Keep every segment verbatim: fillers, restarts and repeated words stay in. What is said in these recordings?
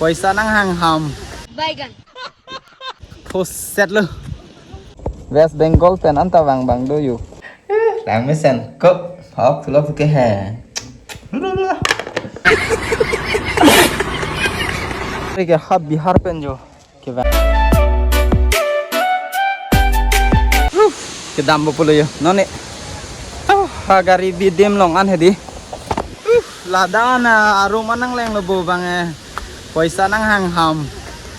Poisa nanghang ham. Baigan. Phuset lo. West Bengal pen anta vang vang do yo. Lang mesen ko hok thulok ke he. Ke ha Bihar pen jo. Kevang. Kedam bo pulo yo. Non ne. Oh, ha gari bi adim along an hedi. Ladak an arum an nangleng lo bo bang eh. Poisa nanghang ham.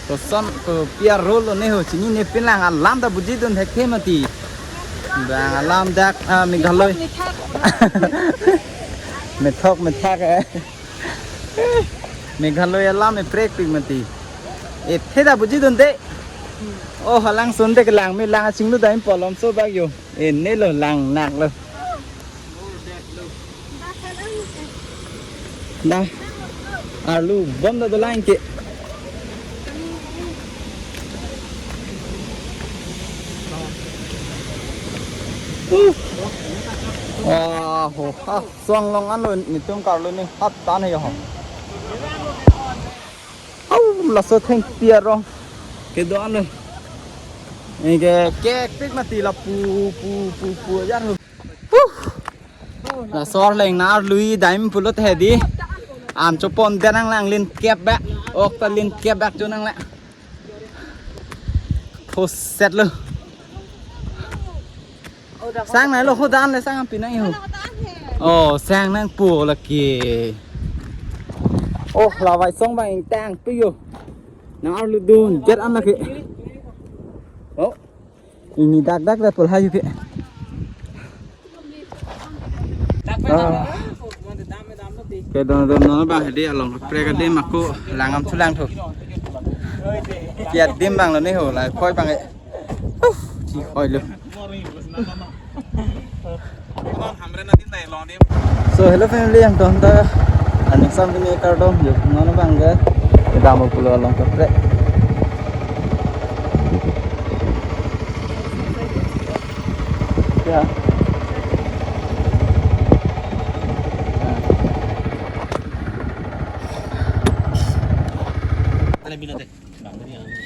Koson kopi arlo ne ho, chinine pinlang, alam ta bujidun thekthe mati. Bang alam dak, ah, Meghalaya. Methok methak eh. Meghalaya alam eprek pik mati. Ethe ta bujidunde. Oh, halangsun te kelang me lang achinglu dam polom so bak yo. Ene lo lang nak lo. Dah. Arlo bom ta dolang ke. Uh. Wah, ho, ha. Suang along an lo netum karlo ne hat tan he ho. Au, laso thengpi arong kedo an lo. Eke kek pik mati lapu pu pu pu ajar ho. Huh. Laso arleng na arlo dam pulo te hedi. An chopon denang lang lin kep bak. Ok ta lin kep bak chonang le. Phuset lo. Sang nai lo, hodan le sang api nang ihu. Oh, sang nangpo lake. Oh, la Vaisong bang ingtang pi yo. Nang arlo dun jet an lake. Oh. Ini dak dak dak pul hayu ke. Ah. Ke don don non bang hedi along kaprek adim ako langam chulang tho. Kiat dim bang lo ne ho la khoi bang e. Uh, chi khoi lo. So hello family, ang ton ta aning sam kini kardom yo non bang ke kedam pulo along kaprek. Ya.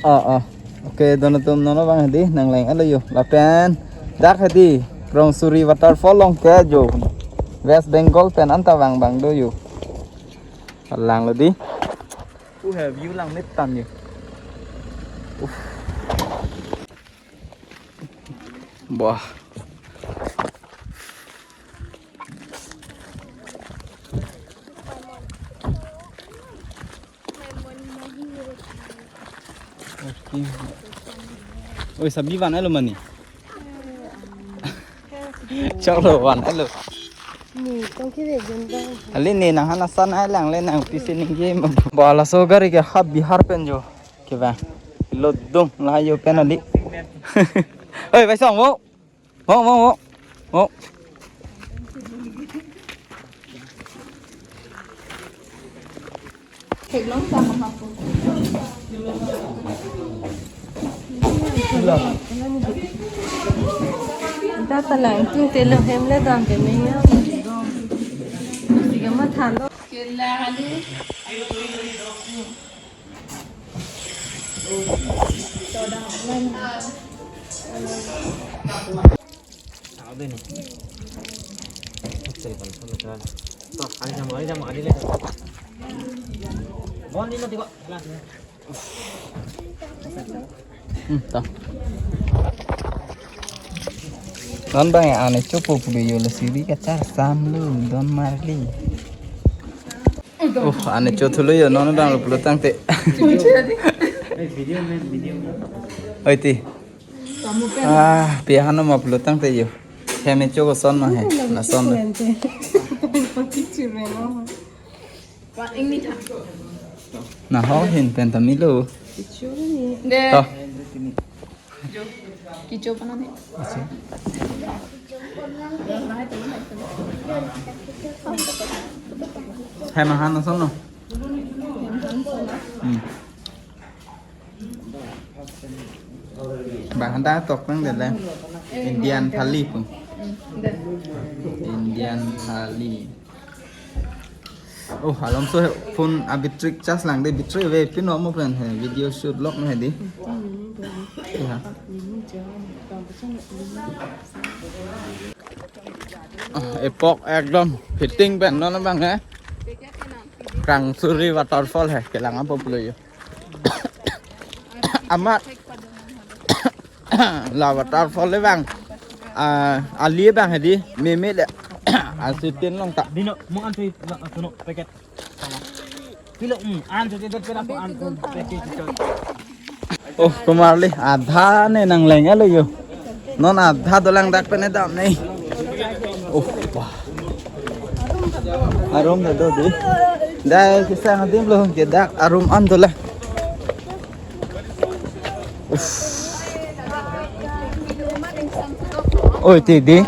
Oh, oh. Oke, don atum non bang hedi nangleng alo yo. Lapen dak hedi Krongsuri waterfall along ke jo. West Bengal pen anta vang vang do yo. Lang lo di. Uh, view lang nip tan yo. Uh. Wah. Oi, sabi van alo mani. Chok lo van alo. Ni tong ki ve gun dong. Ali ni nang hana san ai lang le nang pisi ning ye ma. Ba laso gari ke ha Bihar pen jo. Ke ba. Lo dong la yo pen ali. Oi, Vaisong mo. Mo mo mo. Mo. Ita talang tung telo hem le dam te me ya. Tiga ma thalo. Hmm, to. Don bang ya ane chopo pulo yo le siri kachar sam lo don marli. Uh, ane cho thulo yo non bang lo pulo tangte. Oi ti. Ah, pi hano ma pulo tangte yo. Heme cho koson ma he. Lason lo. Na ho hin pen ta milo. To. Kicho pa na ni. Hema han son lo. Hmm. Bang handa tok nang de le. Indian thali pun. Indian thali. Oh, alomso he phone a battery charge lang de, battery ave pin mo pen he video shoot lok me he di. Ya. Ah, epok ekdom fitting pen non abang he. Krangsuri waterfall he kelang apo pulo yo. Amat la waterfall le bang. Ah, ali bang he di meme le. Asitin long ta. Dino, mo an tui, ano, packet. Pilo, mm, an tui, tui, tui, tui, an tui, packet, tui. Oh, kumar le, adha ne nang leng alo yo. Non adha dolang dak pen dam ne. Oh, wah. Arum ta do di. Dai kisang adim lo ke dak arum an dolang. Uff. Oi, ti di.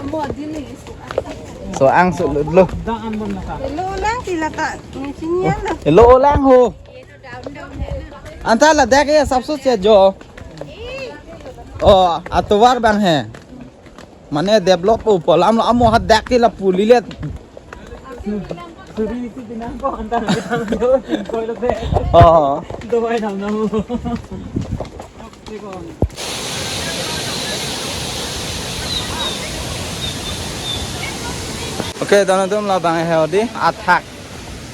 So-ang sulut lo. Lo lang tila ta. Ngichinya lo. Lo lang ho. Anta ladak ya sabse che jo. Oh, atovar bang he. Mane develop po pu alam lo, amo hadak ke lapu lilet. Suri itu pinang ko anta na kita lo, tingkoi lo de. Oh. Dawai nam nam. Okay, don atum, labang he di athak.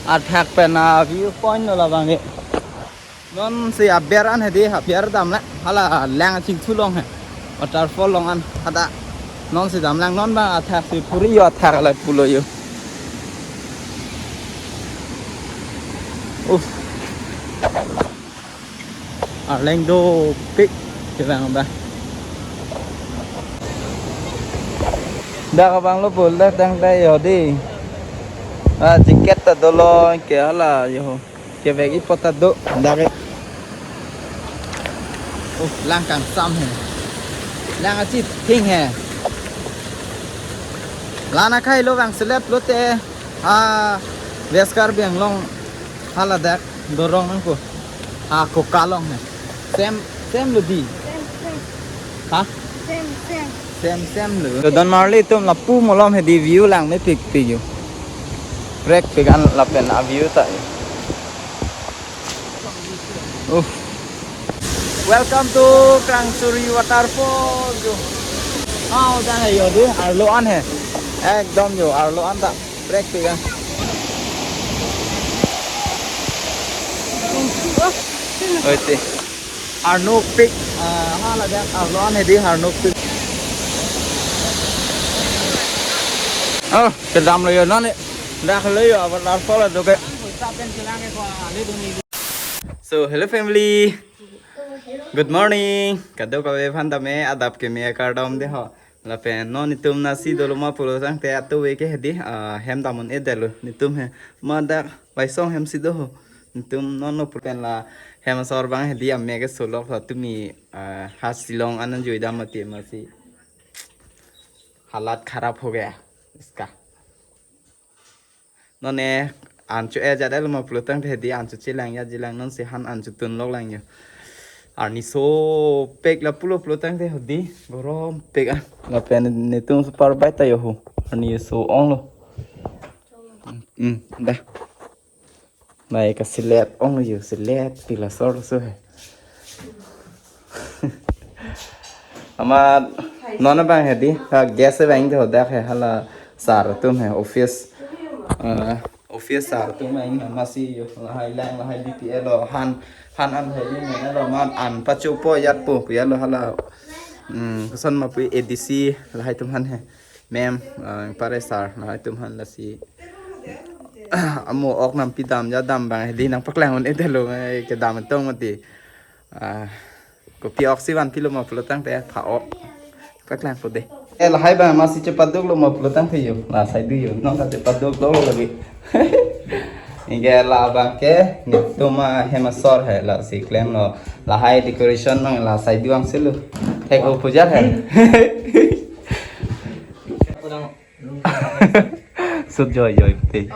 Athak pen a view point lo labang ke. Non si aber an he di, aber dam le. Hala lang chingthu long he. Waterfall long an hadak. Non si dam lang, non bang athak si puri yo, athak le pulo yo. Uff. Arleng dopik kevang ba. Dak abang lo bol dak dang dai yo di. Ah, jacket ta dolo ke hala yo. Kevek ipot ta do dak ke. Oh, lang kangsam he. Lang achit thing he. Lana khai lo vang selep lote. Ah, West Karbi Anglong hala dak dorong nangko. Ah, koka long he. Sem, sem lo di. Sem, sem. Ha? Sem, sem. Sem, sem lo. So, don marli atum lapu malom he di, view lang mepik pik yo. Break pik an lapen a view ta yo. Uh. Welcome to Krangsuri Waterfall yo. Ah, udah he yo di, arlo an he. Ekdom yo, arlo an ta. Break pik an. Oi te. Arnuk pik. Ah, hala dak arlo an he di, arnuk pik. Oh, kedam lo yo non e. Dak lo yo, waterfall do ke. So, hello family. Good morning. Kadokave aphan tame adap keme akardom de ho. Lapen non netum nasi dolo ma pulo tangte atovar ke he di, ah, hem dam un-e detlo netum he. Ma dak Baisong hem si do ho. Netum non lo pen la hem asor bang he di, ame ke solok la tumi, ah, ha Shillong an an jui dam mati masi. Halat kharap ho gaya iska. Non e an cho-e jat lo ma pulo tangte he di, an cho chelang ya jilang, non si han an cho tun lok lang yo. Arni sopik la pulo pulo tangte he di, gorom pik an. Lapen netum super bike ta yo ho. Arni so-ong lo. Hmm, dah. Nai ka silet ong yo, silet pik la sor so he. Amat non abang he di, ha guest abang do dak he, hala sir atum he, office. Eh, office sir atum abang masi yo, lahai lang, lahai D P L lo, han, han an he di, men lo man an pacho po yat po, ku yat lo hala. Hmm, koson ma pu A D C, lahai atum han he. Ma'am, ah, pare sir, lahai atum han lasi. Amo ok nam pidam jadam bang he di, nangpaklang un-e detlo, eh, kedam tong mati. Ah, kopi ok si van pilo ma pulo tangte pha ok. Paklang po de. Eh, lahai bang masi chepaduk lo ma pulo tangte yo. La sai du yo. Non ta chepaduk lo lagi. Anke labang ke netum ahem asor he, lasi klem lo. Lahai decoration nang la sai du ang selu. Thek ho pujar he. Sut joy joy te.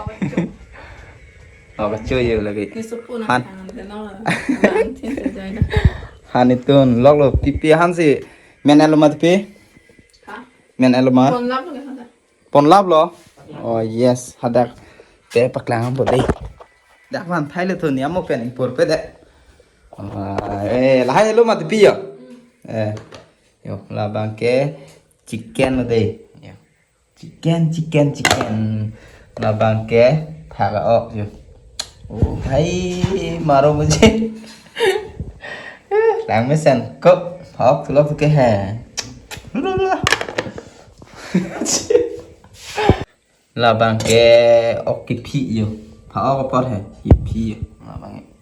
Oh, kacho yo lagi. Han. Han itun lok lo, pipi han si. Men alo ma pipi? Ha? Men alo ma? Pon lap lo, ha. Pon lap lo? Oh yes, hadak. Te paklang po dei. Dak van thai le thoni amo pen ingpor pe de. Ah, eh, lahai lo mati pi yo. Eh, yo, labang ke chicken lo dei. Yo. Chicken, chicken, chicken. Labang ke thak ok yo. Oh, hai maro mujhe. Lang mesen ko phak tulok ke hai. Labang ke ok kephi yo. Pha ok apor hai. Kephi yo. Labang ke.